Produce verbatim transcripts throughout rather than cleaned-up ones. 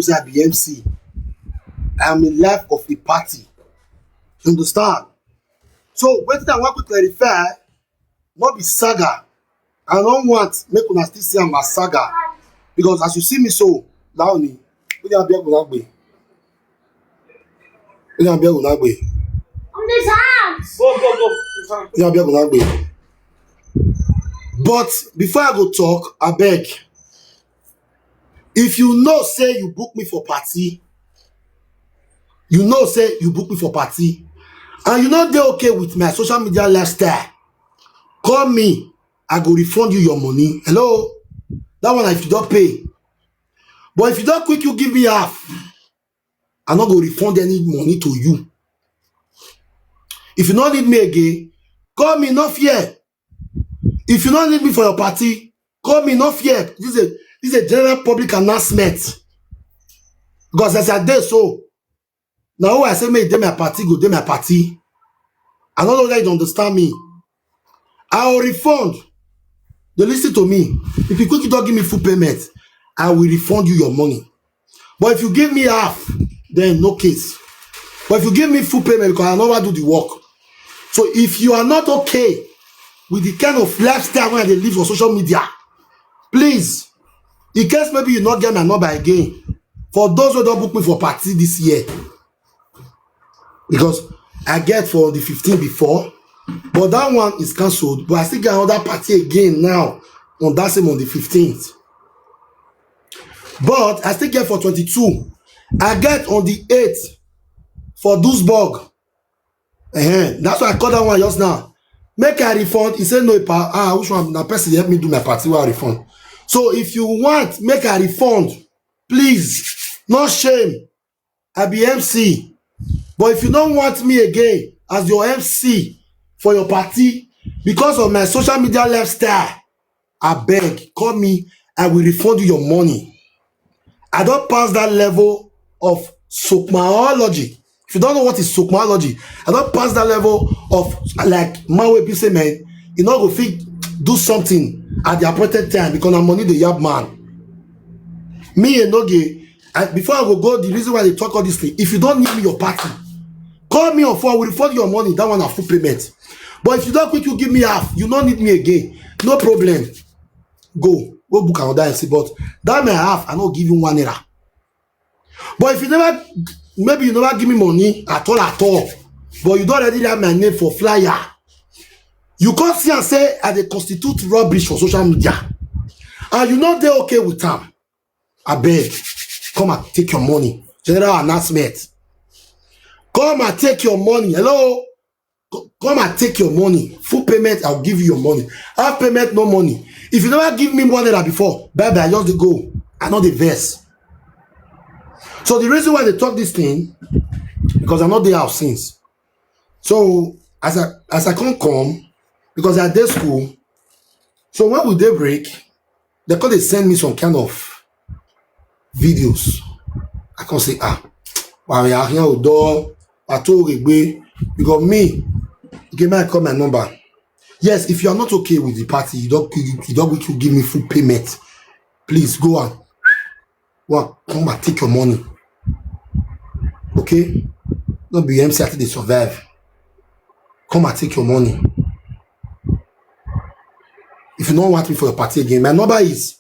say I be M C. I am a life of a party. You understand? So wetin I wan quick clarify, no be saga. I no want make una still see am as saga, because as you see me so, na only onye abịa gwụrụ agbe. Onye abịa gwụrụ agbe. Go, go, go. Onye abịa gwụrụ agbe. But before I go talk, abeg, if you know say you book me for party, you know say you book me for party, and you no dey okay with my social media lifestyle, call me. I go refund you your money. Hello? That one, if you don pay. But if you don quick, you give me half. I no go refund any money to you. If you no need me again, call me, no fear. If you no need me for your party, call me, no fear. This is a, this is a general public announcement. Because as I dey so, na who I say make e dey my party go dey my party. I no know whether you understand me. I will refund. Dey listen to me. If you quick, you don give me full payment, I will refund you your money. But if you give me half, then no case. But if you give me full payment, because I never do the work. So if you are not okay with the kind of lifestyle wey I dey live for social media, please, in case maybe you no get my number again, for those wey don book me for party this year, because I get for the fifteen before, but that one is cancelled. But I still get another party again now on that same, on the fifteenth. But I still get for twenty-two. I get on the eighth for Duisburg. Ehen, that's why I call that one just now. Make I refund. He say, "No, pa, ah, which one? Na person help me do my party, wey I refund." So if you want make I refund, please, no shame. I be M C. But if you no want me again as your M C for your party because of my social media lifestyle, abeg, call me. I will refund you your money. I don pass that level of sokmaology. If you don't know what is sokmaology, I don pass that level of, like, man wey be say, man, you no go fit do something at the appointed time because na money dey yab man. Me, Enoge, I, before I go go, the reason why I dey talk all this thing, if you don't need me your party, call me on phone, I will refund your money. That one na full payment. But if you don quick, you give me half, you no need me again, no problem. Go, go book another M C. But that my half, I no give you one naira. But if you never, maybe you never give me money at all, at all, but you don already write my name for flyer, you come see and say I dey constitute rubbish for social media, and you no dey okay with am, abeg, come and take your money. General announcement. Come and take your money. Hello? Co-, come and take your money. Full payment, I'll give you your money. Half payment, no money. If you never give me one naira before, bye bye, just dey go. I no dey vex. So the reason why I dey talk this thing, because I no dey house since. So as I, as I come come, because I dey school, so when we dey break, they come dey send me some kind of videos. I come say, "Ah, wa ya yan odo, ato regbe." Because me, okay, make I call my number. Yes, if you are not okay with the party, you don't, you, you don't, you give me full payment. Please go on. Well, come and take your money. Okay? No be M C I take dey survive. Come and take your money. If you don't want me for your party again, my number is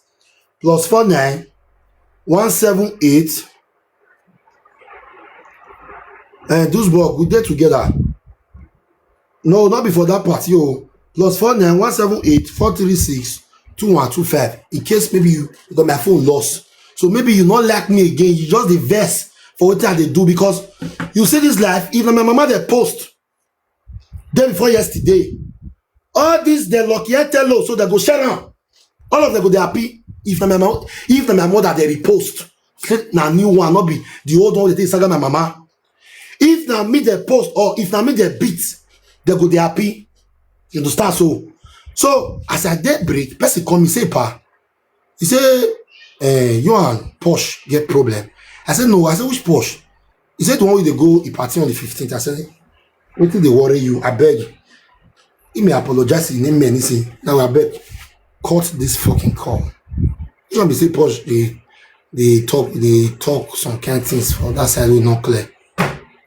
plus four nine one seven eight. And Duisburg, we dey together. No, not before that party. Oh, plus four nine one seven eight four three six two one two five. In case maybe you, because my phone lost, so maybe you not like me again. You just dey vex for what I dey do, because you see this life. If na my mama dey post day before yesterday, all this the lucky tell, so they go share am. All of them go dey happy. If na my mo-, if na my mother dey repost, say na new one, no be the old one wey dey take saga my mama. If na me dey post, or if na me dey beat, they go dey happy. You understand? So, so as I dey break, person call me say, "Pa," he say, "Eh, you and Posh get problem." I say, "No." I say, "Which Posh?" He said, "The one wey dey go a party on the fifteenth." I said, "Wetin dey worry you? Abeg." He may apologize in name me anything. Now abeg, cut this fucking call. You want me say Posh dey dey talk, dey talk some kind things for that side wey no clear.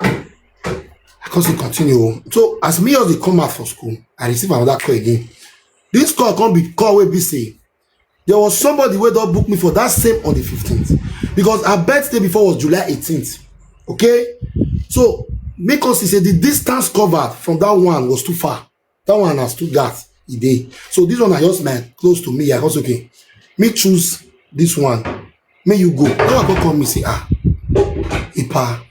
I come still continue o. So as me just dey come out for school, I receive another call again. This call come be call wey be say there was somebody wey don book me for that same on the fifteenth, because her birthday before was July eighteenth. Okay? So me come see say the distance covered from that one was too far. That one na Stuttgart e dey. So this one na just my close to me. I come say, "Okay, me choose this one. Make you go." That one come call me say, "Ah, Ipa,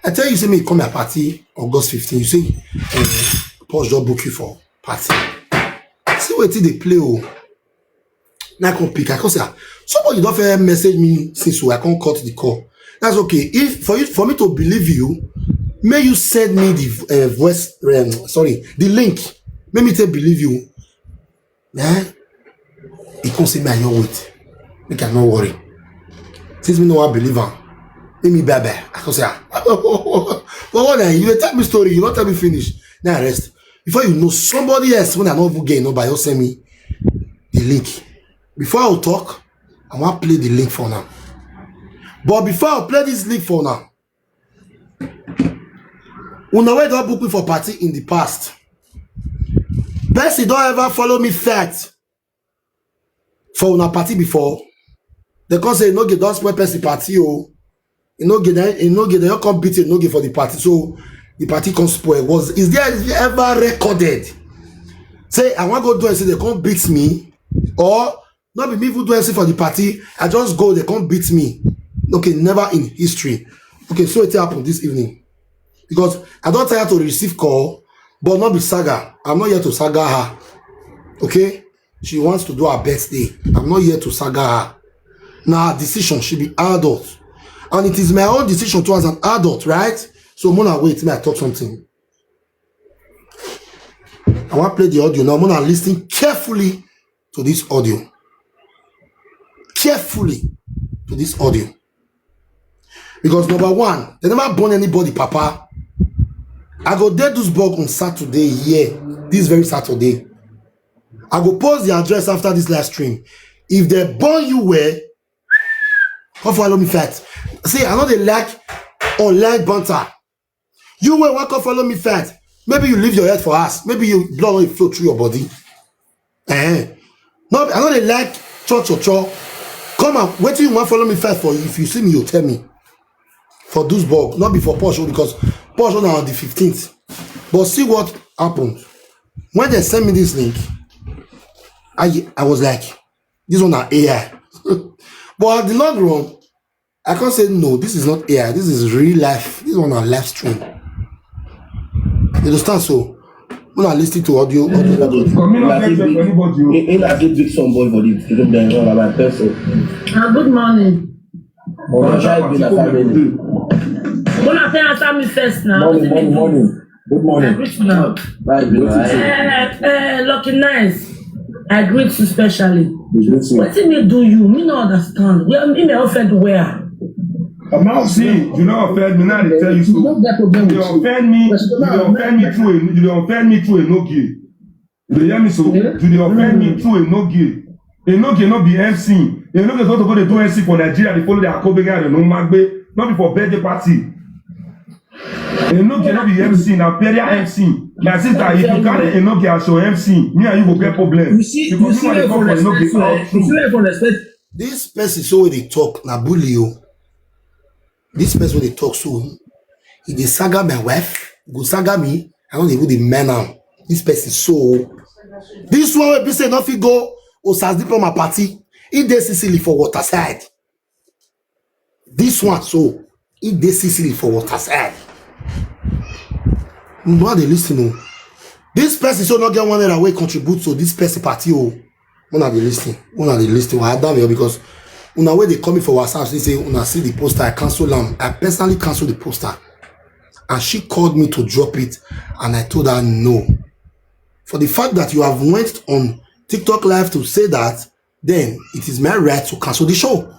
I tell you say make you come my party August fifteen. You say, eh, Posh don book you for party." See wetin dey play o. Na I come pick. I come say, "Ah, somebody don first message me since o." I come cut the call. That's okay. If for you, for me to believe you, may you send me the uh, voice, um, sorry, the link. Make me take believe you. Eh? He come say me I no wait. Make I no worry. Since me no wan believe am, make me bye bye. I come say, "Ah, but what na you dey tell me story, you no tell me finish." Now I rest. Before you know, somebody else when I no even get, no, but you send me the link. Before I will talk, I wan play the link for now. But before I play this link for now, una wey don book me for party in the past, person don ever follow me fight for una party before? They come say, "No get don spoil person party o." You no get, you no get, they come beat you, no get for the party. So the party come spoil. Was, is there ever recorded? Say I wan go do anything, they come beat me, or not be me even do anything for the party. I just go, they come beat me. Okay, never in history. Okay, so it happened this evening, because I don't tire to receive call, but not be saga. I'm not here to saga her. Okay, she wants to do her birthday. I'm not here to saga her. Now her decision. She be adult, and it is my own decision too as an adult, right? So Mona, wait, may I talk something. I want to play the audio now. Mona, listen carefully to this audio. Carefully to this audio. Because number one, they never born anybody, Papa. I go there this bug on Saturday here, this very Saturday. I go post the address after this live stream. If they born you well, come follow me fight. See, I know they like online banter. You wey wan come follow me fight, maybe you leave your head for house, maybe you blood wey flow through your body. Eh, no, I no dey like cho cho cho. Come out, wetin you wan follow me fight for? If you see me, you tell me. For Duisburg, not be for Porsche, because Porsche na on the fifteenth. But see what happened when they send me this link. I I was like, this one na A I. But at the long run, I can't say no, this is not A I, this is real life. This one on live stream. You understand? So when I listen to audio, audio record. For me, not get for anybody. He he na get big somebody for the room there, no, na my person. Ah, good morning. Oh, na shy be na family. Una fit answer me first now. Morning, morning, morning. Good morning. I greet una. Bye, good morning. Eh, eh, Lucky Nice. I greet you specially. Good morning. Wetin me do you? Me no understand. Well, me me offend where? Amount see, you no offend me, now they tell you so. You no get problem with you. You dey offend me, you dey offend me through a, you dey offend me through a no gear. You dey hear me so? You dey offend me through a no gear. A no gear no be M C. A no gear supposed to go dey do M C for Nigeria, they follow their Akobe guy, they no magbe. Not be for birthday party. A no gear no be M C, na burial M C. My sister, if you carry a no gear as your M C, me and you go get problem. You see, because you see, you for respect, you see, for respect. This person so wey dey talk na bully o. This person wey dey talk so, he dey saga my wife, he go saga me. I no dey even dey mind am. This person so, this one wey be say no fit go Osas Diploma party, he dey Sicily for waterside. This one so, he dey Sicily for waterside. Una dey listen o. This person so no get one naira wey contribute to this person party o. Una dey listen, una dey listen. Well, I damn you because una wey dey call me for WhatsApp say say una see the poster, I cancel am. I personally cancel the poster, and she called me to drop it, and I told her no. For the fact that you have went on TikTok live to say that, then it is my right to cancel the show.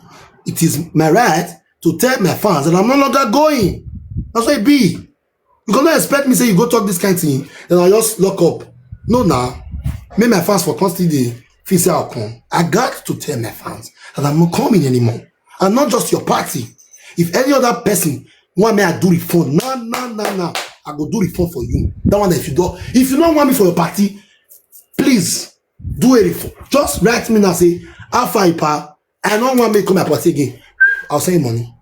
It is my right to tell my fans that I'm no longer going. That's what it be. You cannot expect me say you go talk this kind thing, then I just lock up. No, now, make my fans for come still dey feel say I come. I got to tell my fans that I'm not coming anymore. And not just your party. If any other person want me, I do refund. No, no, no, no. I go do refund for you. That one, if you don't, if you don't want me for your party, please do a refund. Just write me now, say, "How far, Ipa? I don't want me come my party again." I'll send you money.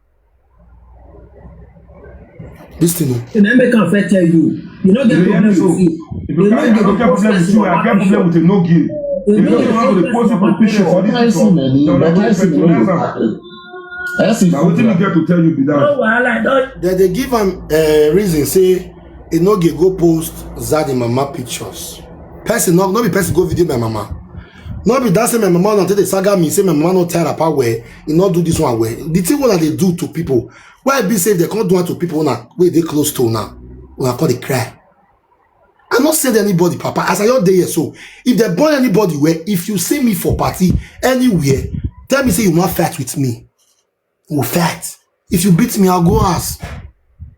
This thing, oh. You never make am fair tell you. You no get problem with you. If you carry, I don't get problem with you. I get problem with a no game. If you don't want to post it for picture for this picture, you don't like to patronize am. Now wetin you get to tell you be that? No wahala. Don Dem dey give am uh, reason say e no get go post Zaddy mama pictures. Person no, no be person go video my mama. No be that say my mama na take dey saga me say my mama no tie wrapper well, e no do this one well. The thing wey una dey do to people, why e be say if dem come do am to people una wey dey close to una, una come dey cry. I no send anybody, papa. As I just dey here so, if dem born anybody well, if you see me for party anywhere, tell me say you wan fight with me. We fight. If you beat me, I'll go house.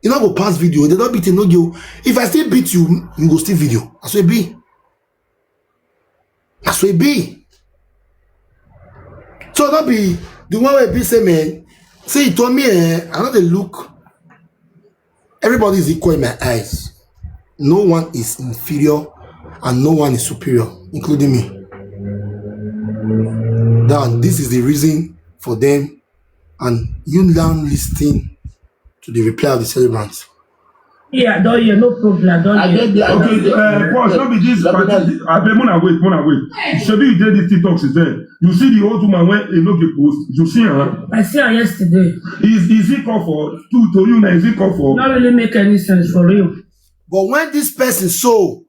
You no go pass video. They don't beat you, no go. If I still beat you, you go still video. That's what it be. That's what it be. So don't be the one wey be say, man, say it to me, eh, I no dey look. Everybody is equal in my eyes. No one is inferior and no one is superior, including me. Now, this is the reason for them, and you now listen to the reply of the celebrants. Yeah, I don hear, no problem. I don hear. Okay, uh, boss, no be this party. I beg, mona wait, mona wait. Shebi you dey this TikTok since then. You see the old woman wey e no get post. You see her. I see her yesterday. Is is it call for to to you now? Is it call for? Not really make any sense for real. But when this person so,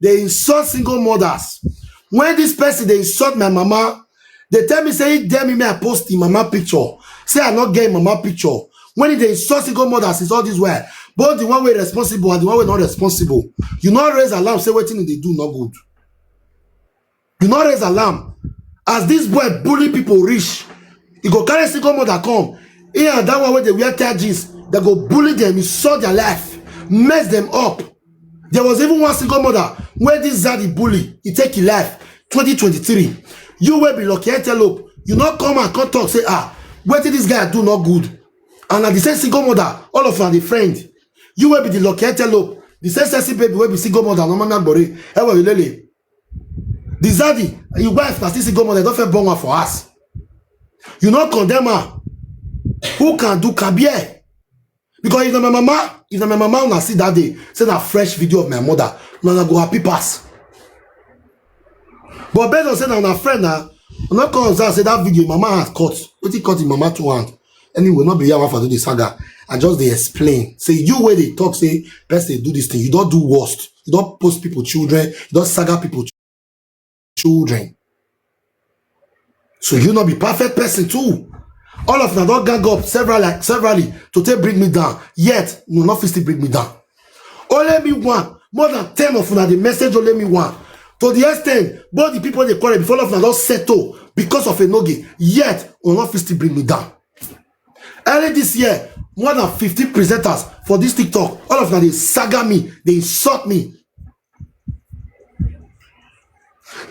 they insult single mothers. When this person they insult my mama, they tell me say if dem me I post the mama picture. Say I not get mama picture. When they insult single mothers is all this way. Both the one way responsible and the one way not responsible. You not raise alarm, say wetin they do not good. You not raise alarm. As this boy bully people reach, he go carry single mother come. He and that one wey dey wear tight jeans, they go bully them, insult their life, mess them up. There was even one single mother where this Zaddy bully, he take his life. twenty twenty-three. You will be lucky antelope. You not come and come talk, say, ah, wetin this guy do not good. And at the same single mother, all of her the friend. You will be the lucky antelope. The same sexy baby will be single mother, no man bore. Ewa lele. The Zaddy, your wife na still single mother, don't feel born one for us. You not condemn her. Who can do kabie? Because if na my mama, if na my mama una see that day, say na fresh video of my mother, una go happy pass. But based on say na una friend na, una come observe say that video mama has cut. Wetin cut im mama two hand? Anyway, not be here for do the saga. I just dey explain. Say you wey dey talk say person dey do this thing, you don do worst. You don post people children, you don saga people ch- children. So you not be perfect person too. All of them don gang up several like severally to take bring me down. Yet, no, not fit still bring me down. Only me one. More than ten of una dey message only me one. To the extent, both the people they call it before, all of them don settle because of a nogi. Yet, will not fit still bring me down. Early this year, more than fifteen presenters for this TikTok, all of them they saga me, they insult me.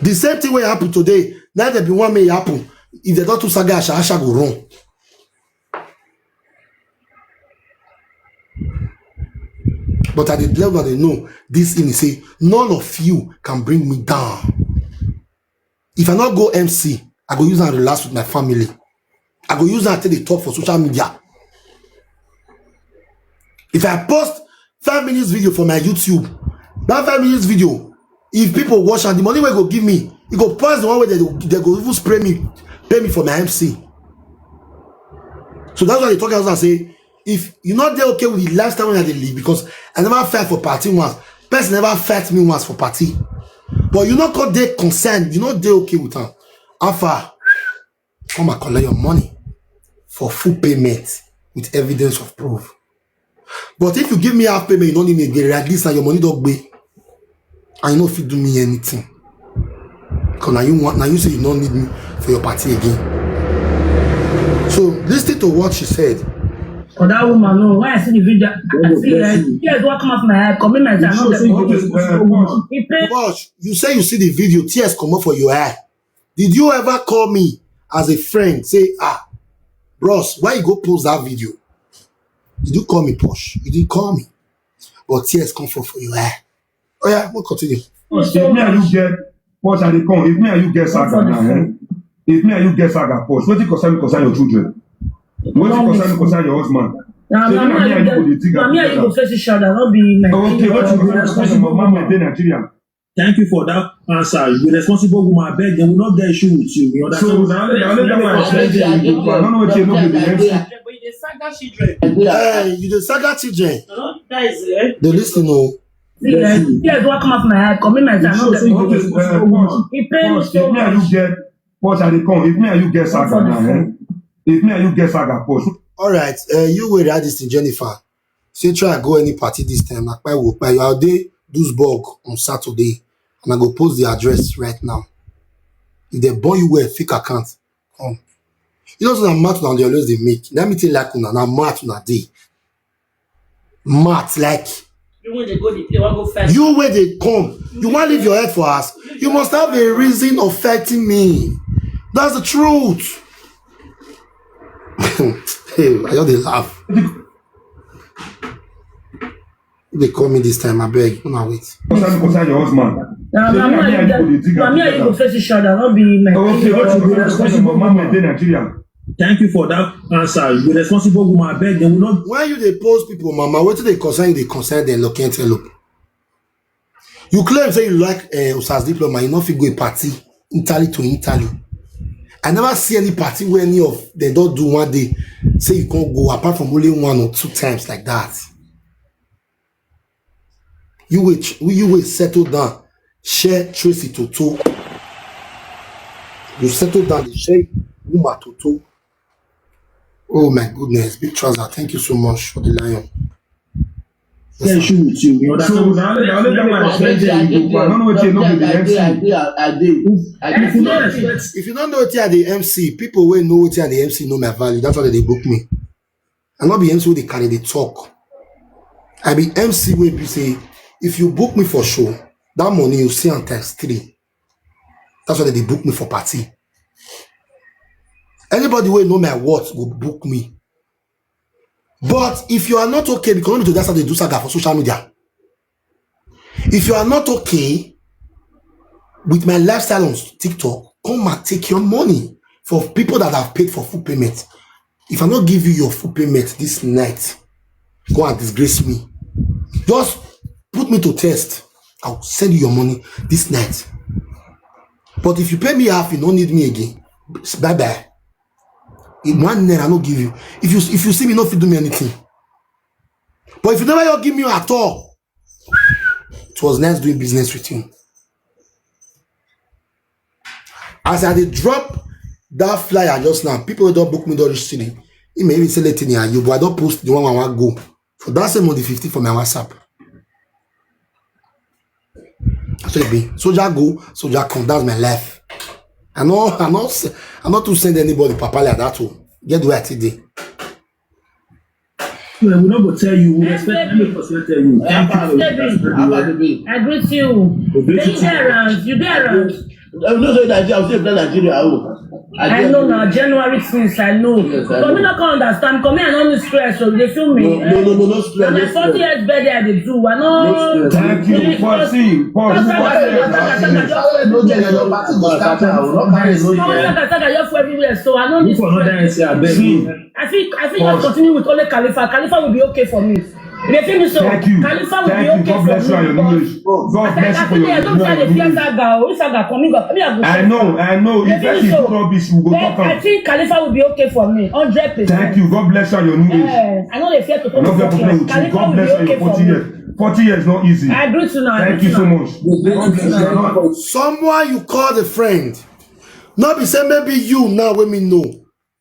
The same thing will happen today. Now they be one may happen. If they don't do saga, Asha, Asha go wrong. But at the level that they know, this thing is say, none of you can bring me down. If I not go M C, I go use and relax with my family. I go use and take the talk for social media. If I post five minutes video for my YouTube, that five minutes video, if people watch and the money will go give me, it go pass the one way they go, they go even spray me, pay me for my M C. So that's why they talk as I say, if you not there okay with the lifestyle that they live, because I never fight for party once. Person never fight me once for party. But you not got their concern, you not there okay with her. How far? Come and collect your money for full payment with evidence of proof. But if you give me half payment, you don't need me again. At least now your money don't pay. And you know if you do me anything. Because now you want now you say you don't need me for your party again. So listen to what she said. For that woman, no. When I see the video, I see her. Tears what come out my eye. Come in my eye. I know the Okay, uh, boss, He pray. Boss, you say you see the video, tears come up for your eye. Did you ever call me as a friend? Say, ah, Bros, why you go post that video? Did you call me, Posh? You didn't call me. But tears come from for your eye. Oh yeah, we'll continue. If me and you get Posh, I dey come. If me and you get saga now, eh? If me and you get saga, Posh, wetin concern me concern your children? Wetin concern me concern your husband? Na me and you go dey dig am together. Face each other, no be my. Okay, wetin concern your mama dey Nigeria? Thank you for that answer. You be responsible woman, abeg, dem will not get issue with you. You understand? So, na only, na only that one I say, I don't know wetin you no be the M C. But you dey saga children. Eh, you dey saga children. No, guys, eh? Dey listen o. See, eh, tears wan come out my eye, come in my eye, I no get. It pain me so much. If me and you get, Posh, I dey come. If me and you get saga now, eh? If me and you get saga, Posh. All right, uh, you wey react this thing, Jennifer. Say try go any party this time. Akpa wo pa, you are dey Duisburg on Saturday, and I go post the address right now. If they born you well, fake account. Come. You know, so na math una dey always dey make. Let me tell you, like una, na math una dey. Math, like, you wey dey go the play, wan go first. You wey dey come, you wan leave your head for us. You must have a reason of fighting me. That's the truth. Hey, I just dey laugh. They call me this time, I beg. Una wait. Concern, concern your husband. Na me and you go face each other, no be my. Okay, wetin concern your mama dey Nigeria? Thank you for that answer. You be responsible woman, abeg, dem will not. When you dey post people mama, wetin dey concern you dey concern dem, lucky antelope. You claim say you like uh, Usas Diploma, you no fit go a party, Italy to Italy. I never see any party where any of them don't do one day, say you can't go apart from only one or two times like that. You will, you will settle down, share Tracy Toto. You settle down, dey share Uma Toto. Oh my goodness, Big Trouser, thank you so much for the lion. Get issue with you. You understand? So, na only, na only that one I say, I don't know wetin no be the M C. If you don't know wetin I dey M C, people wey know wetin I dey M C know my value. That's why they book me. I no be M C wey dey carry dey talk. I be M C wey be say, if you book me for show, that money you see am times three. That's why they dey book me for party. Anybody wey know my worth go book me. But if you are not okay, because no be today I start dey do saga for social media. If you are not okay with my lifestyle on TikTok, come and take your money for people that have paid for full payment. If I no give you your full payment this night, go and disgrace me. Just put me to test. I'll send you your money this night. But if you pay me half, you don't need me again. Bye bye. In one naira, I no give you. If you if you see me, no fit do me anything. But if you never you give me at all, it was nice doing business with you. As I dey drop that flyer just now, people wey don book me don reach city. He may even say later near you, but I don post the one I want go for that same on the fifteen for my WhatsApp. So it be soldier go, soldier come. That's my life. I know, I know, I not to send anybody papa like that. Oh, get the way I take dey. Well, we no go tell you. We respect you. Person tell you. Thank you for your respect. I greet you. Baby, you dey around. You dey around. I know say Nigeria, I say play Nigeria. Oh. I know now. January since I know. Yes, I know. But me not come understand. Come here, I no need stress. So they feel me. No, no, no, no, no stress. Na my forty years birthday I dey do. I no. Thank you. Forty, forty, forty years. No dey your party go scatter. No carry no. Come on, scatter, scatter, just for everywhere. So I no need stress. Look for another M C, I beg you. I fit, I fit just continue with only Khalifa. Khalifa will be okay for me. You dey feel me so? Thank you. Khalifa will be okay for me. Thank you. God bless you and your new age. God bless you for your new age. I don't try to fear saga. If saga come, me go, me I go. I know, I know. If person do rubbish, we go talk am. I think Khalifa will be okay for me, hundred percent. Thank you. God bless you and your new age. Eh, I no dey fear to talk. I no get problem with you. God bless you and your forty years. Forty years not easy. I agree to now. Thank you so much. Someone you call a friend. No be say maybe you now wey me know.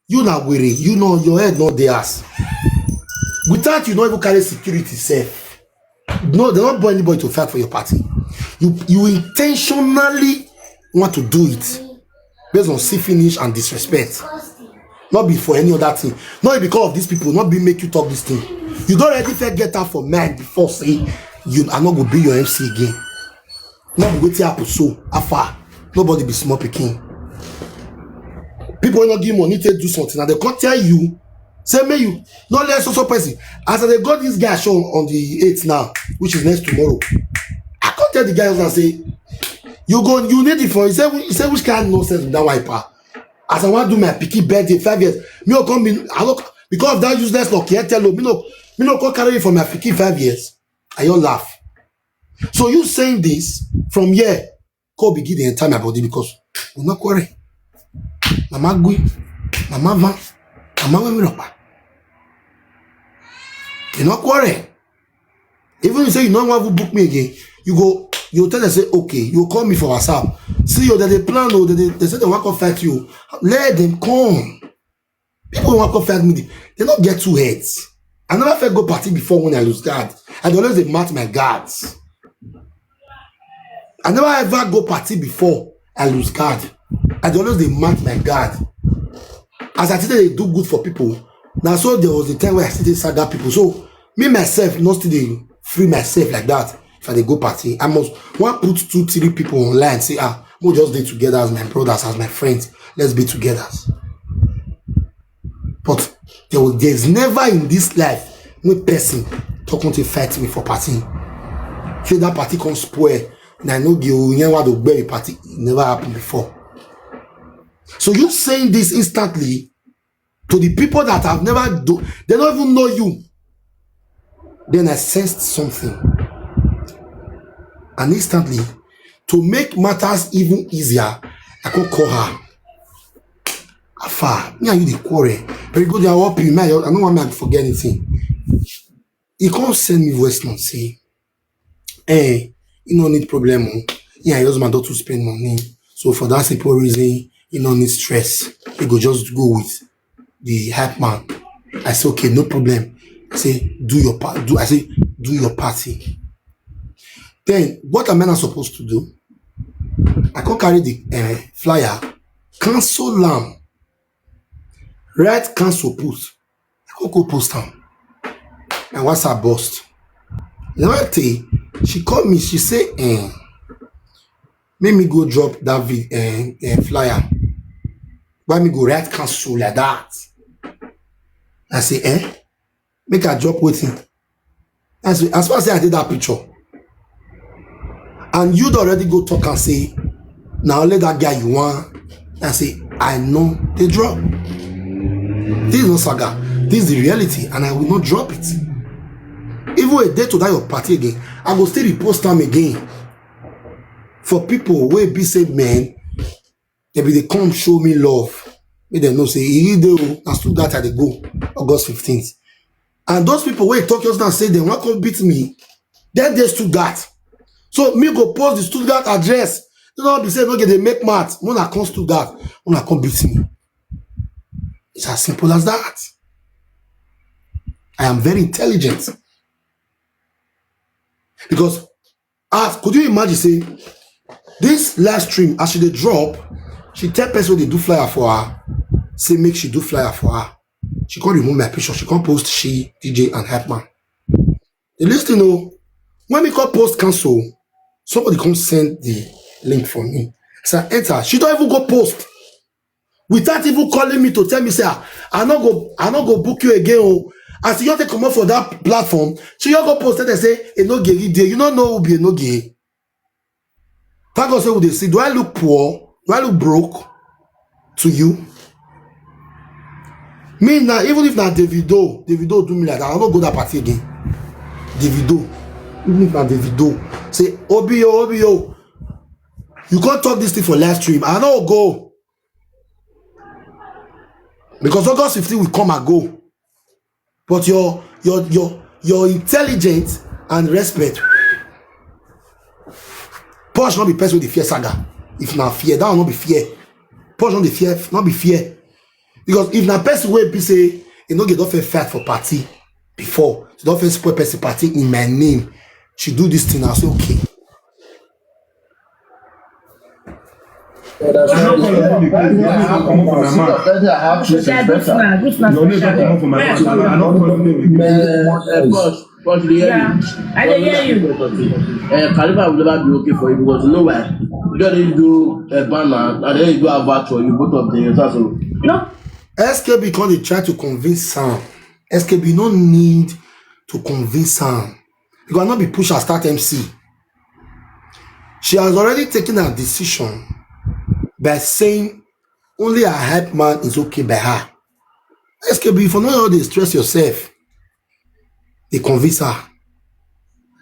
You na were, you know your head not dey ass. Without you, not even carry security safe. No, they don't born anybody to fight for your party. You you intentionally want to do it based on see finish and disrespect. Not be for any other thing. Not because of these people, not be make you talk this thing. You don't already fair get out for men before say you are not gonna be your M C again. No be wetin happen so, how far? Nobody be small pikin. People wey no give money take do something, and they come tell you, say, "Make you no let so so person." As I dey go this guy show on the eighth now, which is next tomorrow, I come tell the guy and say, "You go, you need it for," he say, he say, "Which kind of nonsense with that wiper?" As I wan do my pikin birthday, five years, me go come be, I look, because of that useless Nokia tell me no, me no come carry it for my pikin five years. I all laugh. So you saying this from here, come begin dey enter my body because we no quarrel. Mama Gui, Mama Van, Mama Wemiropa. You no quarrel. Even if you say you no wan even book me again, you go, you tell them say, "Okay," you call me for WhatsApp. "See you, they dey plan o, they, they, they say they wan come fight you." Let them come. People wey wan come fight me, they, they no get two heads. I never fit go party before when I lose guard. I dey always dey match my guards. I never ever go party before I lose guard. I dey always dey match my guard. As I still dey do good for people, na so there was the time where I still dey saga people. So me myself no still dey free myself like that. If I dey go party, I must wan put two, three people online, say, "Ah, we just dey together as my brothers, as my friends. Let's be together." But there was, there's never in this life no person talk come take fight me for party. Say that party come spoil. Na no give you one to bear the party. It never happened before. So you saying this instantly to the people that have never do, they don't even know you. Then I sensed something. And instantly, to make matters even easier, I could call her. "How far? Me and you dey quarrel. Very good, I hope you, man. I don't want me to forget anything." He come send me voice note, say, "Eh, you no need problem o. Yeah, your husband don too spend money. So for that simple reason, you no need stress. You go just go with the hype man." I say, "Okay, no problem." I say, "Do your part. Do," I say, "Do your party." Then what am I not supposed to do? I come carry the uh, flyer, cancel am, write "cancel" put. I come go post am. My WhatsApp burst. The next day, she call me, she say, eh, "Make me go drop that vi- eh, eh, flyer. Why me go write cancel like that?" I say, "Eh? Make I drop wetin?" As, as far as say I did that picture, and you don already go talk and say, "Now let that guy you want," I say, "I know they drop." This is not saga. This is the reality, and I will not drop it. Even a day to that your party again, I go still repost them again. For people wey be say men, they be they come show me love. Make them know say, "He dey o, na Stuttgart I dey go August fifteenth." And those people wey talk just now say they wan come beat me, then they Stuttgart. So me go post the Stuttgart address. You know, be say, "No get they make mad. When I come Stuttgart, when I come beat me." It's as simple as that. I am very intelligent. Because as could you imagine say this live stream, as she dey drop, she tell person wey dey do flyer for her, say make she do flyer for her. She come remove my picture. She come post she, D J and Hype Man. The list, you know, when we come post cancel, somebody come send the link for me. So I enter. She don't even go post without even calling me to tell me say, "Ah, I no go, I no go book you again o." As you take comot for that platform, she you go post and say, "Enoge dey." You no know who be Enoge. Thank God say we dey see. Do I look poor? Do I look broke to you? Me now, even if na Davido, Davido do me like that, I no go that party again. Davido, even if na Davido, say, "Obi yo, Obi yo, you can't talk this thing for live stream." I no go. Because August fifteen will come and go. But your your your your intelligence and respect. Posh not be person with the fear saga. If na fear, that will not be fear. Posh not the fear, not be fear. Because if na person wey be say, you know, get off a fight for party before, you don't first spoil person party in my name. She do this thing, I say, "Okay." But you dey hear Yeah, me? I dey hear you. Uh, Khalifa will never be okay for you because you know why? You don dey do a banner and then you do advert for you, both of them. So, so No, S K B come dey try to convince am. S K B no need to convince am. You go not be push and start M C. She has already taken her decision by saying only her hype man is okay by her. S K B, if you no dey stress yourself, dey convince her.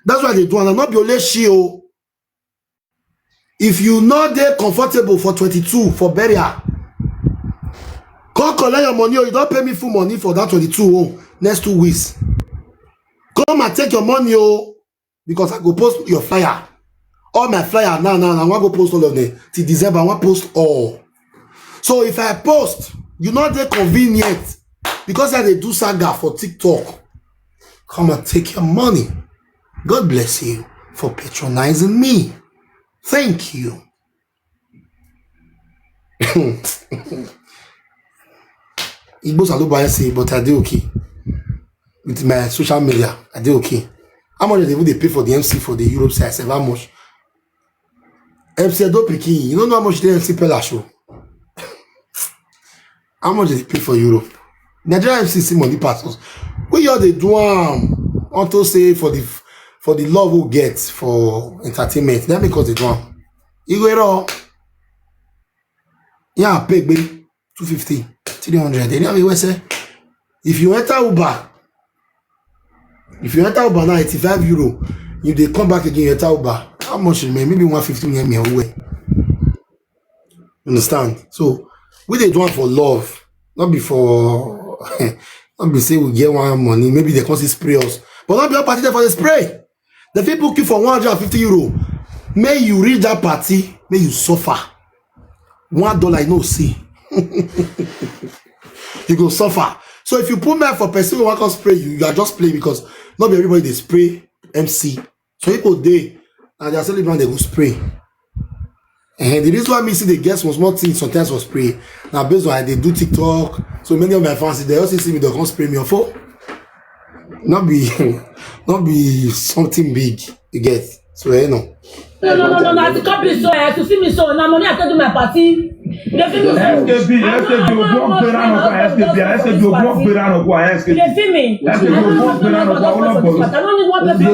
That's why they do am. Not be only she o. If you no dey comfortable for twenty-two for burial, come collect your money o. You don pay me full money for that twenty-two o. Next two weeks, come and take your money o, because I go post your flyer. All my flyer now, now, now, I wan go post all of them till December. I wan post all. So if I post, you no dey convenient because I dey do saga for TikTok. Come and take your money. God bless you for patronizing me. Thank you. Igbo Saluba say, but I dey okay with my social media. I dey okay. How much they even dey pay for the M C for the Europe side? Sef, how much? M C Edo Pikin, you don't know how much the M C Pella show. How much they pay for Europe? Nigeria M C see money pass us. We all dey do am unto say for the for the love we get for entertainment. That because they do am. Igwero, yeah, pay gbe two fifty, three hundred. They never say if you enter Uber, if you enter Uber now, eighty-five euro, you dey come back again, you enter Uber. How much remain? Maybe one fifty near me away. Understand? So we dey do am for love, not be for not be say we get one money. Maybe they come see spray us, but not be all party there for the spray. The people book you for one hundred and fifty euro. May you reach that party, may you suffer. One dollar, you know, see. You go suffer. So if you put me for person who wan come spray you, you are just playing because not be everybody dey spray M C. So people dey and they are selling brand they go spray. And the reason why me see the get small small things sometimes for spray now based on I dey do TikTok. So many of my fans they also see me they come spray me on phone. Not be not be something big you get. So you know. No, no, no, no, no. As it come be so, eh, to see me so, na money I take do my party. They feel me so. S K B, S K B, ogun ọgbẹ́ra náà kọ́ S K B, S K B, ogun ọgbẹ́ra náà kọ́ S K B. They feel me. S K B, ogun ọgbẹ́ra náà kọ́ ọlọ́pọ̀lọ́. I don't need one person.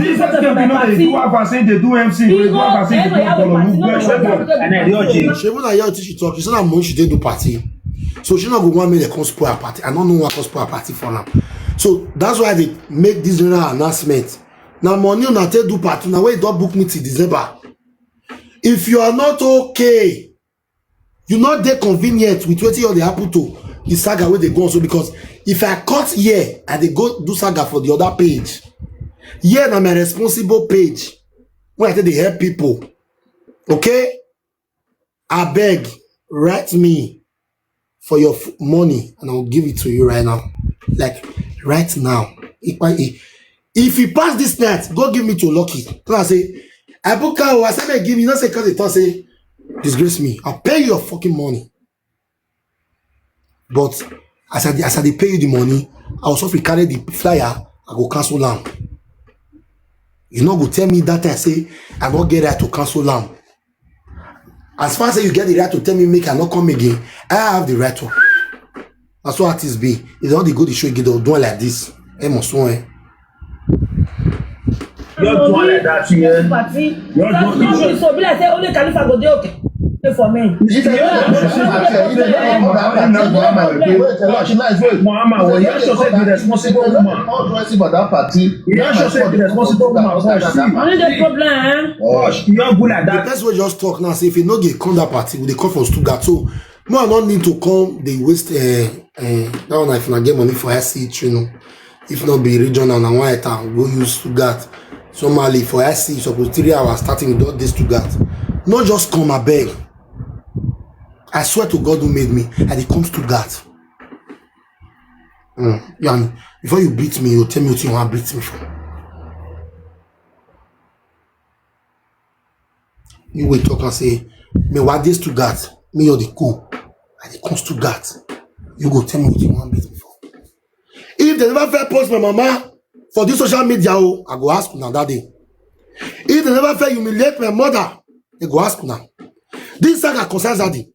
This S K B náà dey do advert say dey do M C, dey do advert say dey do ọpọlọ, gbogbo ẹ̀ ṣẹ́gun. Ṣebí na here she talk, she say na money she dey do party. So she no go wan make dem come spoil her party. I no know wan come spoil her party for am. So that's why I dey make this general announcement. Na money una take do party, na wey don book me till December. If you are not okay, you no dey convenient with wetin all dey happen to the saga wey dey go on so because if I cut here, I dey go do saga for the other page. Here na my responsible page wey I take dey help people. Okay? Abeg, write me for your f- money and I will give it to you right now. Like right now. If I, if if you pass this night, go give me to Lucky. Tell her say, I book her, I say, make give me, not say, cause they talk, say, disgrace me. I'll pay you your fucking money. But as I, as I dey pay you the money, I will suffer carry the flyer, I go cancel am. You no go tell me that time, say, I no get right to cancel am. As far as you get the right to tell me make I not come again, I have the right to. That's what artists be. If they want to go the show again, they'll do it like this. Hey, must one. Your do like that, yeah. Party. Your do So be like say only Khalifa go dey okay for me. Muhammad, well, you should say the responsible woman. All dressing for that party. You should say the responsible woman. Boy, Only the problem, eh? Boy, you good like The that. person wey just talk now say if you no dey come that party, we dey come from Stuttgart. So no, I no need to come. They waste uh, uh, that one. If I get money for I C training, if not be regional, na one time go use Stuttgart. Somali for I C suppose three hours starting with all this Stuttgart. Not just come abeg. I swear to God who made me, I dey come Stuttgart. Mm. Yeah, and before you beat me, you tell me what you want beat me for. You will talk and say, me what this Stuttgart, me or the co, I dey come Stuttgart. You go tell me what you want beat me for. If they never fair post my mama, for this social media, oh, I go ask una that day. If they never fail humiliate my mother, they go ask una. This saga concerns Zaddy.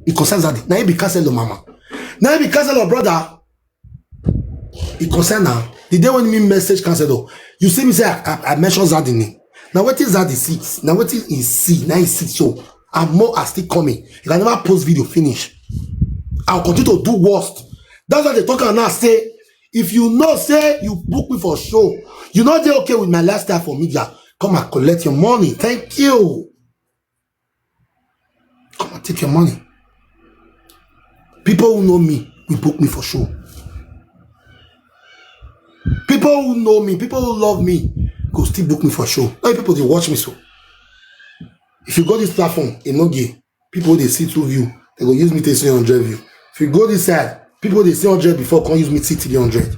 It concerns Zaddy. Now he be Counselor mama. Now he be Counselor brother. It concern now. The day when me message Counselor, you see me say I, I, I mention Zaddy name. Now what is Zaddy six? Now what is he see? Now he see so. And more are still coming. If I never post video finish, I'll continue to do worst. That's why they talk and now say, if you know say you book me for show, you know they okay with my lifestyle for media, come and collect your money. Thank you. Come and take your money. People who know me will book me for show. People who know me, people who love me, go still book me for show. Now people they watch me so. If you go this platform, e no gay. People they see two view, they go use me to see hundred view. If you go this side, people they see hundred before, can't use me to see three hundred.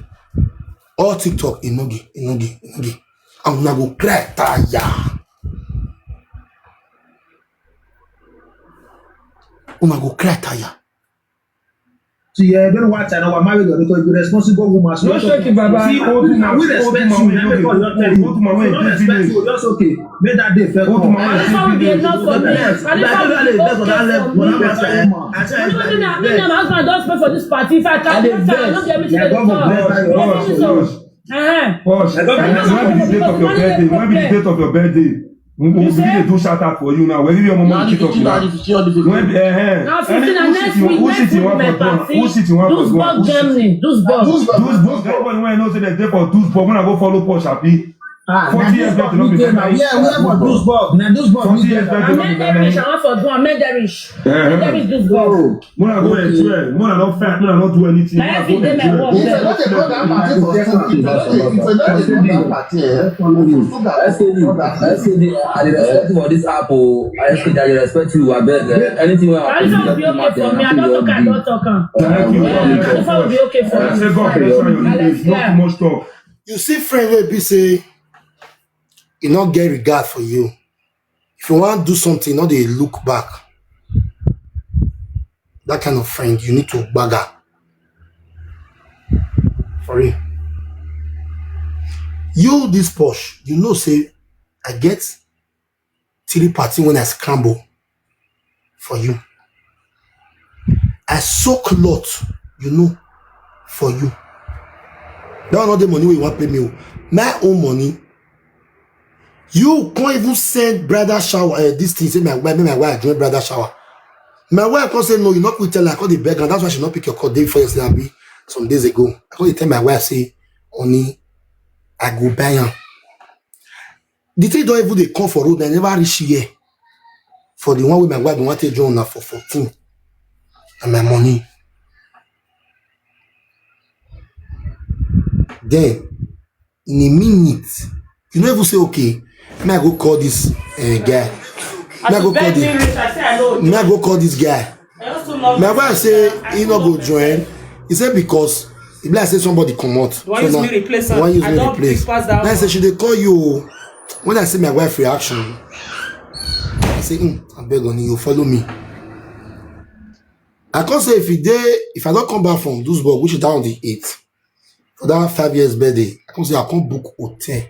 All TikTok, e no gay, e no gay, e no gay. And una go cry tire. Una go cry tire. So yeah, don't watch and our married or because you responsible woman. So No shake it, Baba. See, Old woman, we old respect woman you. wey Let me dey call your old, turn. old woman wey No dey respect village. You. Just okay. Make that day fair. Old Come. woman wey Khalifa will be enough for me. Yes, Khalifa like, will I be don't let that okay level for for me. that person. I try You know, me to and me and my husband don spend for this party. If I can, I dey if I vex. no get me Yeah, to government, talk. government, What is government. this? Eh, Boss, I don't when be the date of your birthday? When be the date of your birday? We go You begin say? Dey do shout out for you now. We give you Now money the to talk fifteen, now now. the fifteen, all the fifteen. When be eh Now eh. Any fifteen and who next sit you week, who next sit you week want my for do am? party. Who sit you want for do am? Duisburg, Who sit- Germany. Duisburg. Duisburg, everybody wey know say dem dey for Duisburg, when I go follow Paul Shapi. Ah, Forty years back, no be yeah, better. Yeah, we have for Duisburg. Now Duisburg. Forty years back, no be Amenderish, I better. Want for do Amenderish. Eh, eh. Amenderish Duisburg. When I go enjoy, when I not fat, when I not do anything. Na every day my work. If I not dey program party for Sunday, if I not dey program party, eh, S K D, S K D, I dey respect you for this app o. S K D, I dey respect you, abeg. Eh, anything wey happen, Khalifa will be okay for me. I don't talk, I don't talk am. Thank you. Yeah, Khalifa will be okay for I me. say God bless you and your life. Not too much talk. You see, friend will be say, he not get regard for you. If you want to do something, not they look back. That kind of friend, you need to bagger. For real. You, this Posh, you know, say, I get three party when I scramble for you. I soak lot, you know, for you. That one not the money wey you want pay me. Oh. My own money. You can't even send brother shower. Uh, this thing say my wife, my wife join brother shower. My wife come say no, you not quit tell her. I call the beg, and that's why she not pick your call day before yesterday, abi some days ago. I call tell my wife say, honey, I go buy am. The thing don't even they come for road. I never reach here. For the one with my wife, they want to join now for fourteen. And my money. Then, in a minute, you know, even say, okay, may I go call this uh, guy? May I go call this? May I go call this guy? My wife say he not go join. He said because he be like say somebody come out. Why use me replace am? Why use I me don't replace? Pass that Now I say one. She dey call you. Oh. When I see my wife reaction, I say, mm, I beg on you, follow me. I can't say if he day, if I don't come back from Duisburg, which is down the eight, for that five years birthday, I can't say I can't book hotel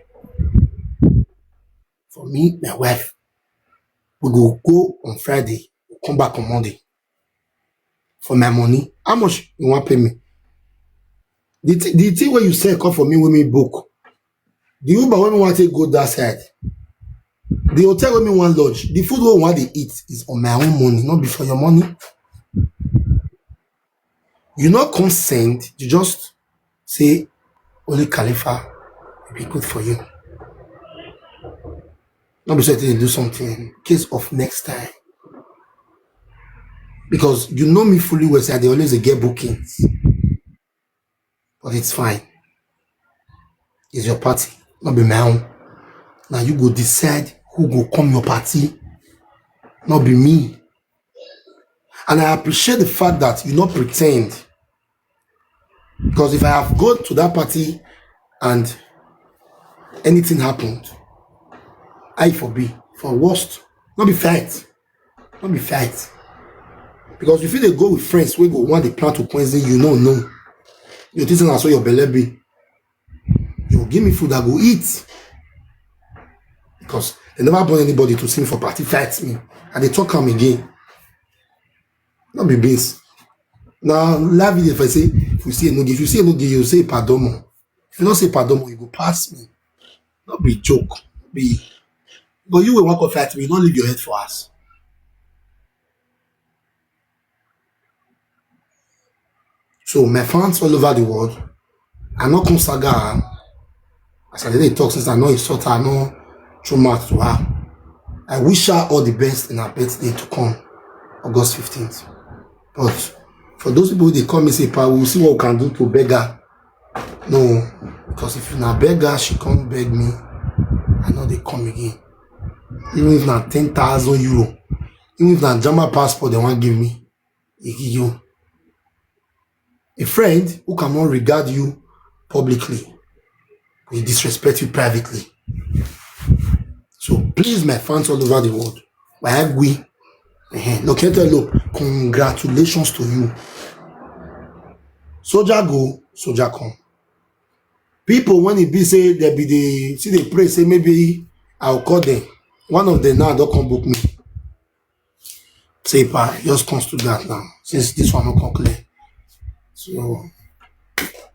for me, my wife. We go go on Friday, we come back on Monday for my money. How much you want pay me? The, th- the thing where you sell come for me when me book. The Uber when me want to go that side. The hotel when me want lodge. The food we want to eat is on my own money, not be for your money. You not consent, you just say only Khalifa will be good for you. Not be certain to do something in case of next time. Because you know me fully well, say I dey always dey get bookings. But it's fine. It's your party, not be my own. Now you go decide who go come your party, not be me. And I appreciate the fact that you not pretend. Because if I have gone to that party and anything happened, I for be for worst, not be fight, not be fight. Because if you dey go with friends, we go one they plan to poison you, no, no. You think that's what your belly be. Give me food, I go eat. Because they never born anybody to see me for party, fight me. And they talk am again. No be beans. Now, live video, if I say, if you see no give, if you see no give, you say pardon mo. If you don't say pardon mo, you go pass me. Not be joke. Be, but you will walk off fight me, you don't leave your head for us. So my fans all over the world, I no come saga her. As I dey talk since, I no insult her, I no throw mouth to her. I wish her all the best in her birthday to come, August fifteenth. But for those people, they call me say, "Pa, we'll see what we can do to beg her." No, because if na beg her, she come beg me, I no dey come again. Even if na ten thousand euro, even if na German passport they wan give me, e give you. A friend who cannot regard you publicly, will disrespect you privately. So please, my fans all over the world, Wayagwi, eh, Lokete Lo, congratulations to you. Soldier go, soldier come. People, when e be say they be dey see, they pray say maybe I'll call them. One of them now don come book me. Say, "Pa, just come Stuttgart now, since this one no come clear." So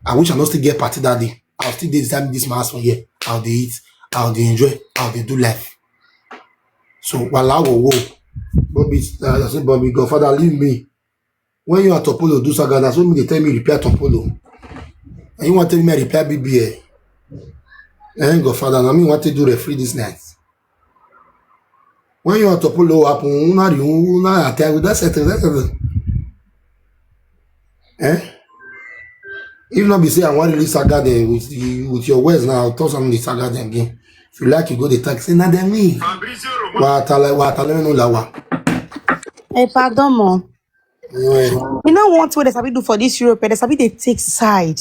I wish I no still get party that day. I'll still dey inside this my house for here. I'll dey eat, I'll dey enjoy, I'll dey do life. So wala wo wo. Bobby, uh, I say, "Bobby, Godfather, leave me." When you and Topolo do saga, that's when they tell me repair Topolo. And you want tell me repair B B A. Eh, Godfather, now me want to do referee this night. When you and Topolo happen, una di una attack with that settle, that settle. Eh? If not be say I want release saga then with the, with your words now, I'll toss on the saga then again. If you like, you go the tax. Say, "Na dem me." Wa tala, wa tala, no lawa. Hey, pardon mo. Eh, You know what way they sabi do for this Europe? Eh? They sabi they take side.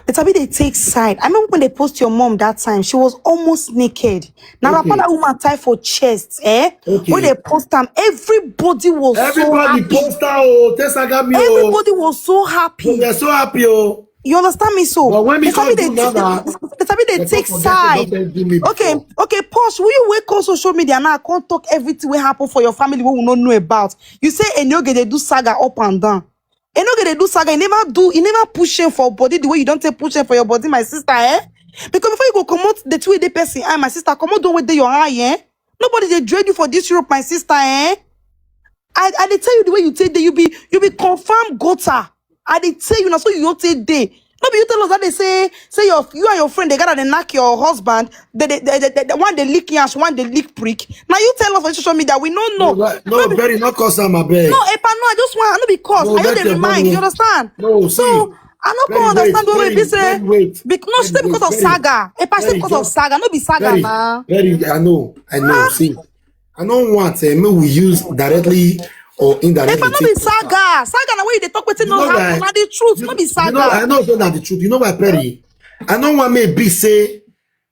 They sabi they take side. I remember when they post your mom that time. She was almost naked. Now Okay. That woman tie for chest, eh? Okay. When they post them, everybody was so Everybody happy. Post her, oh, tell saga me, oh. Everybody was so happy. They're so happy, oh. You understand me? So But when we they sabi come they, do now, they sabi they they take come forget side. They don't do me Okay, before. Okay, Posh, will you wake us on social media now? I can't talk everything will happen for your family we will not know about. You say Enioge they do saga up and down. Enioge they do saga. He never do. He never push him for body the way you don't take push him for your body, my sister. Eh? Because before you go come out the two day person, ah, my sister, come out don't wait there your eye. Eh? Nobody they dread you for this Europe, my sister. Eh? I, I dey tell you the way you take day, you be you be confirm gutter. I dey tell you now, so you don't take day. No be you tell us that they say say your you and your friend they gotta dey knock your husband. They, they, they, they, they, one they lick yash, one they lick prick. Now you tell us on social media, we no know. No, no, very not cause I'm a beg. No, Epa, no, I just want no because No, I just that's dey a remind. no. You understand? No, see, So I no very come understand wait, the way very, be say very wait, because very because of wait, saga. Epa say very because of just- saga, no be saga very, na. Very, I know, I know. Ah. See, I don't want uh, me we use directly or indirectly. Epa no be take- saga. Saga na where you dey talk wetin You no know happen. why? Na the truth, You, no be you saga. know, I know say na the truth. You know why, Perry? I don't want me be say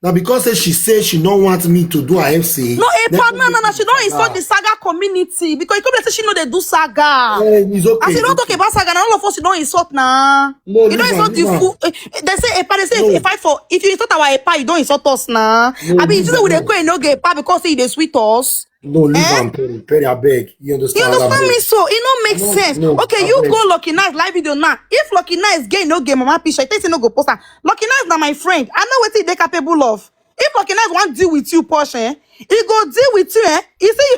now because say she say she don't want me to do her F C. No, Epa, Then- no, no, no. She don't insult the saga community because you come say she know they do saga. Eh, it's okay. As you it's don't talk okay. About saga, na all of us you don't insult na. No, You don't leave insult am, the leave am. Full. Eh, eh, they say Epa, they say No. If I for if you insult our Epa, you don't insult us na. No, I mean, you leave say am, we dey no. Go Enioge Epa because say they sweet us. No, leave Eh? am, Perry. Perry, I beg. You understand? You I understand beg. Me so? It no make No, sense. no, Okay, I you beg. Go Lucky Nice live video now. If Lucky Nice get Enioge mama picture, you think say no go post am. Lucky Nice na my friend. I know what they capable of. If Lucky Nice want deal with you, Posh, eh? He go deal with you, eh? You see,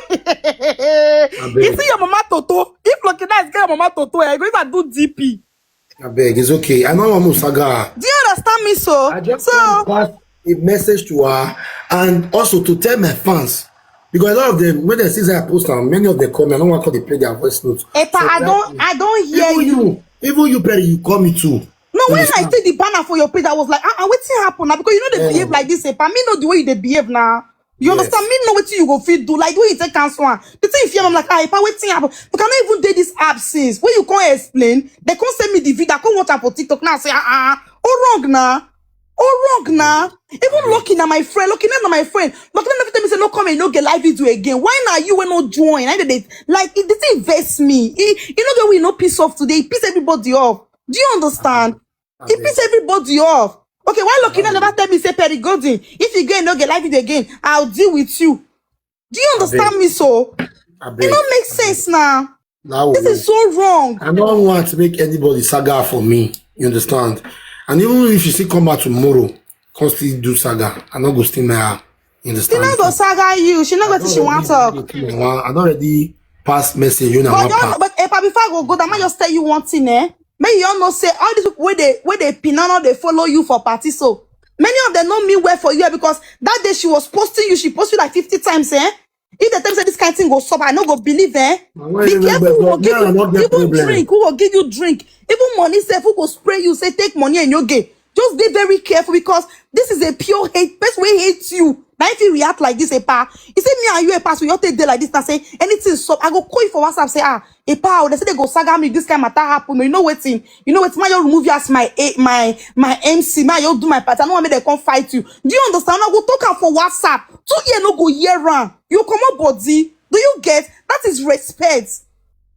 you see your mama Toto. If Lucky Nice get mama Toto, eh? He go even do D P. I beg. It's okay. I know I'm saga. Do you understand me? So, I just so want to pass a message to her and also to tell my fans because a lot of them when they see that I post and many of them come, I don't want to call they play their voice notes. Epa, So I that- don't, I don't hear even you. you, even you, Perry, you call me too. No, when I Understand? See the banner for your page, I was like, ah, ah, wetin happen now? Because you know they Yeah. Behave like this, Epa. Me know the way you dey behave now. You Yes. Understand? Me know what you go fit do, like the way you take cancel am. The thing if you, I'm like, ah, Epa, wetin happen? Because I no even dey this app since. When you can't explain, they can't send me the video. I can't watch am for TikTok now. Say, ah, ah, oh wrong now. Oh wrong now. Even Lucky na my friend. Lucky na my friend. Lucky na fit tell me say no come and no get live video again. Why now you will not join? I did it. Like it didn't vex me. It, you know the way you know piss off today. It piss everybody off. Do you understand? It piss everybody off. Okay, Why Lokina never tell me say Perry Golden? If you go no get life it again, I'll deal with you. Do you understand me so? It Abeg. No make sense now. Now This is so wrong. I don't want to make anybody saga for me. You understand? And even if you still come back tomorrow, come still do saga, I no go stay my house. You She no understand? go saga you. She no go I say she don want already talk. do wetin I want. I don already pass message. You know, But one you pass. Know, but if I before I go go, that man just tell you one thing, eh? May you all know say all these people where they where they pin on, they follow you for party. So many of them know me well for you, eh, because that day she was posting you, she posted you like fifty times, eh? If the time say this kind of thing go stop, I no go believe, eh? Na why Be you make careful who bad go luck? Me, I give no you get even problem. Drink, who go give you drink, even money sef, who go spray you, say take money and you get. Just be very careful because this is a pure hate. Person wey hate you. Now if you react like this, epa, you say me and you epa, so you take day like this. Now say anything stop, I go call you for WhatsApp. Say ah, epa, oh, they say they go saga me. This kind matter happen. Oh, you know wetin? You know wetin? My you remove you as my eh, my my M C. My you do my part. I no want make they come fight you. Do you understand? I go talk am for WhatsApp. Two year no go year round. You come up body. Do you get? That is respect.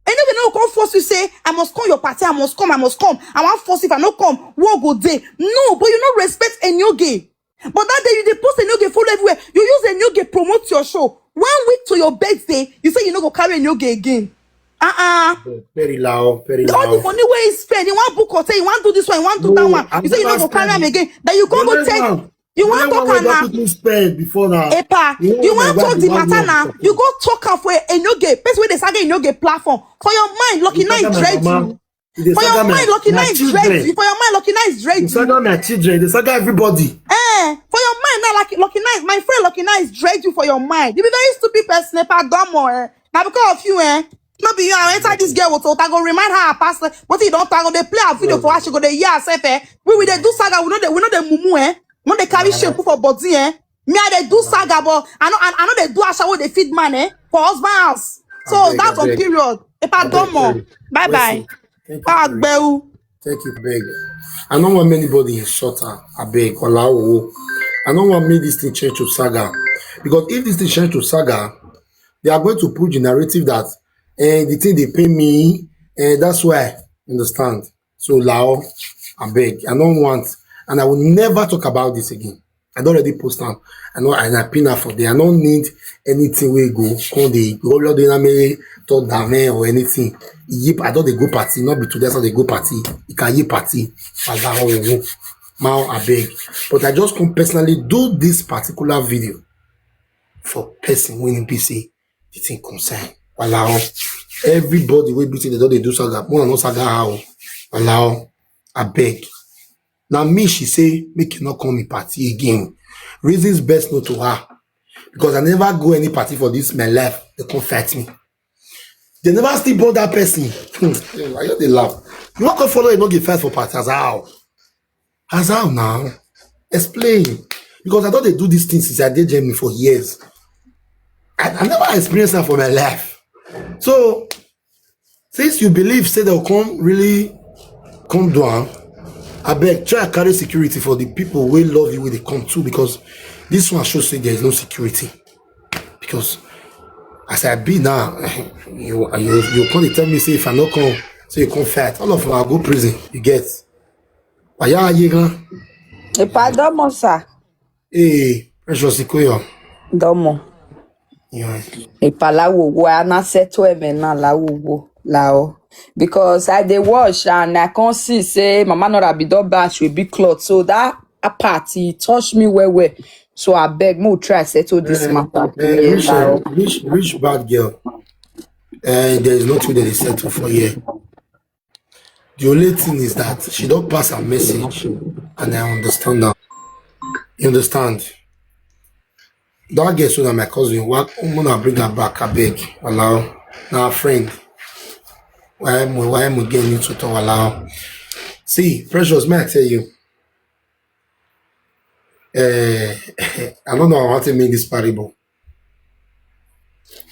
And if they no come force you say I must come your party, I must come, I must come. I want force if I no come, what go day? No, but you no respect Enyoge. But that day you dey post Enyoge follow everywhere. You use Enyoge promote your show. One week to your birthday, you say you no go carry Enyoge again. Uh-uh. Very loud, very All the loud. Money where he spend, he want book hotel, he want do this one, he want do No, that one. I You say you no never go carry am spend. Again. Then you The can't go next take. One, You the want next talk one am wey now? Don people spend before now. Epa, You you want want my talk the wife matter want now? to You go talk am for Enyoge. Person wey dey saga Enyoge platform. For your mind, Lucky You Nice saga my dread mama. you. You dey For your saga my mind, Lucky my Nice dread children. You. For your mind, Lucky Nice You dread you. Saga my children. You dey saga everybody. Eh, for your mind now, Lucky, Lucky Nice, my friend Lucky Nice dread you for your mind. You be very stupid person, Epa Domo, eh. Now because of you, eh. No be you, I enter this girl with I go remind her her past. But you don't talk, they play her video for her, she go dey hear herself, eh. We we dey do saga, we know they we know they mumu, eh. No they carry shame put for body, eh. Me I dey do saga, but I know I, I know they do ashawo they feed man, eh, for husband house. So Abeg, that's on abeg. Period. Epa Abeg, Domo. sorry. Bye bye. Mercy. Thank you. Agbeu. Thank you, beg. I don't want anybody insult her. I beg. Allow. I don't want make this thing change to saga. Because if this thing change to saga, they are going to put the narrative that eh, the thing they pay me, eh, that's why. Understand? So Lao, I beg. I don't want, and I will never talk about this again. I don't already post am. I know and I pin am for there. I don't need anything wey go come dey go blood in me talk down or anything. Yip, I don't dey go party, not be today so they go party. You can yip party. Allow. Mao, I beg. But I just come personally do this particular video for person wey be say the thing concern. Allow. Everybody wey be say they don dey do saga, more no saga how. Allow. I beg. Now me she say make you not come in party again. Reasons best known to her. Because I never go any party for this my life. They come fight me. They never still born that person. Hmm. I just dey laugh. You want to follow you no get fight for party as how? As how now? Explain. Because I thought they do these things since I did Germany for years. I, I never experienced that for my life. So since you believe say they'll come really come down, I beg try carry security for the people who love you when they come too because this one shows say there is no security. Because as I be now, you you you come dey tell me say if I no come, say you come fight, all of them I go prison. You get? Waya aye gan. Epa Domo, sir. Hey, Precious Ikoyo. Domo. Yeah. Epa Lawowo, I na settle him now, Lawowo, Lao. Because I dey watch and I can't see say Mama Nora be done bash with big cloth. So that a party touch me well well. So I beg, mo try settle this matter. Eh, Yeah, rich, Lao. rich, rich bad girl. And there is nothing that is settled for here. The only thing is that she don't pass her message, and I understand that. You understand? That girl so that my cousin, what I'm gonna bring her back, I beg, allow. Now, friend, why am I, why am I getting into talk allow? See, Precious, may I tell you? Uh, I don't know how to make this parable.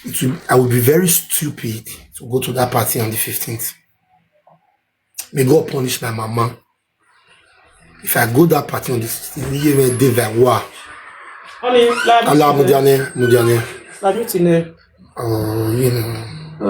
It will, I will be very stupid to go to that party on the fifteenth. May God punish my mama. If I go that party on the sixteenth, you may dey very wow. Honey, Allah Mudiane, Mudiane. Lamitine. Oh, you know.